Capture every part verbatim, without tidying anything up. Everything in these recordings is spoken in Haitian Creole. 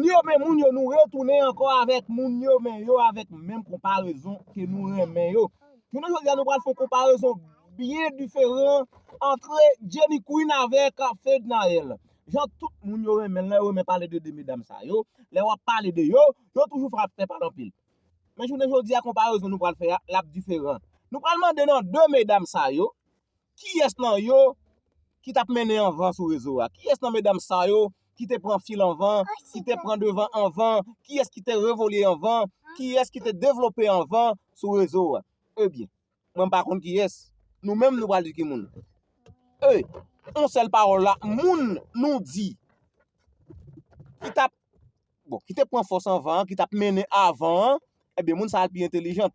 Yo, men moun yo, nou retounen ankò avèk moun yo, men yo avèk menm konparezon ke nou renmen yo. Jounen jodi a, nou pral fè yon konparezon byen diferan antre Jenny Queen avèk Fednaelle. Jan tout moun yo renmen l, lè yo renmen pale de de medam sa yo, lè w ap pale de yo, yo toujou frape tèt anpil. Men jounen jodi a, konparezon nou pral fè a, l ap diferan. Nou pral mande nan de medam sa yo, kiyès nan yo ki t ap mennen anvan sou rezo a? Kiyès nan medam sa yo ki te pran fil anvan, ki te pran devan anvan? Kiyès ki te revolye anvan? Kiyès ki te devlope anvan sou rezo a? Ebyen, mwen m pa konn kiyès. Nou menm nou pral di ki moun. E, yon sèl pawòl la, moun nou di ki t ap, bon, ki te pran fòs anvan an, ki t ap mennen avan an, ebyen, moun sa a l pi entelijant.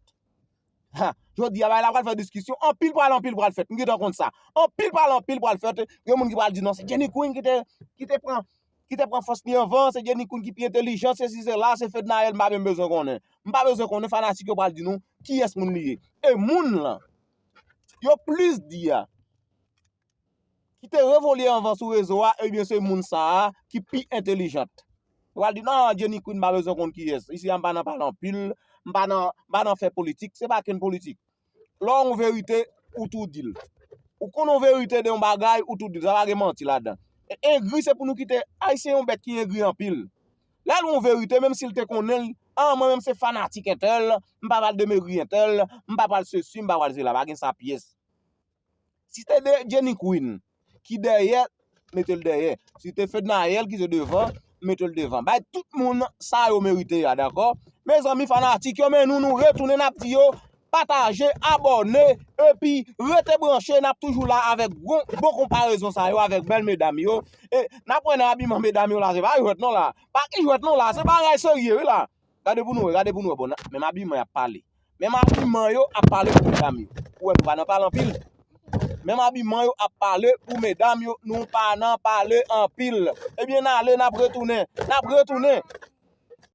Ha, jodi a, bagay la pral fè diskisyon, anpil pral anpil pral fèt, m gentan konn sa. Anpil pral anpil pral fèt, gen moun ki pral di non, se Jenny Queen ki te, ki te pran, ki te pran fòs li anvan, se Jenny Queen ki pi entelijant, se si se la, se Fednaelle, m pa menm bezwen konnen. M pa bezwen konnen, fanatik yo pral di nou kiyès moun li ye. E moun lan, yo plis di a, ki te revolye anvan sou rezo a, ebyen se moun sa a ki pi entelijant. Yo pral di, non, Jenny Queen, m pa bezwen konn kiyès. Isi a, m pa nan pale anpil, m pa nan, m pa nan fè politik, se pa kenn politik. Lè w wè yon verite, ou tou di l. Ou konn yon verite de yon bagay, ou tou di l. Sa pa gen manti ladan. E engri, se pou nou kite Ayisyen yon bèt ki engri anpil. Lè l wè yon verite, menm si l te konnen l, ah, mwen menm se fanatik entèl, m pa pral demeri entèl, m pa pral sesi, m pa pral sela, pa gen sa pyès. Si te de Jenny Queen ki dèyè, mete l dèyè. Si te Fednaelle ki te devan, mete l devan. Bay tout moun sa yo merite a, dakò? Mezanmi, fanatik yo, men nou, nou retounen, n ap di yo, pataje, abòne, epi rete branche, n ap toujou la avèk bon, bon konparezon sa yo, avèk bèl medam yo. E n ap wè nan abiman medam yo la, se pa jwèt non la. Pa ki jwèt non la, se bagay serye wi la. Gade pou nou wè, gade pou nou wè, bon, menm abiman y ap pale. Menm abiman yo ap pale pou medam yo. Ou wè, nou pa nan pale anpil. Menm abiman yo ap pale pou medam yo, nou pa nan pale anpil. Ebyen, n ale, n ap retounen. N ap retounen.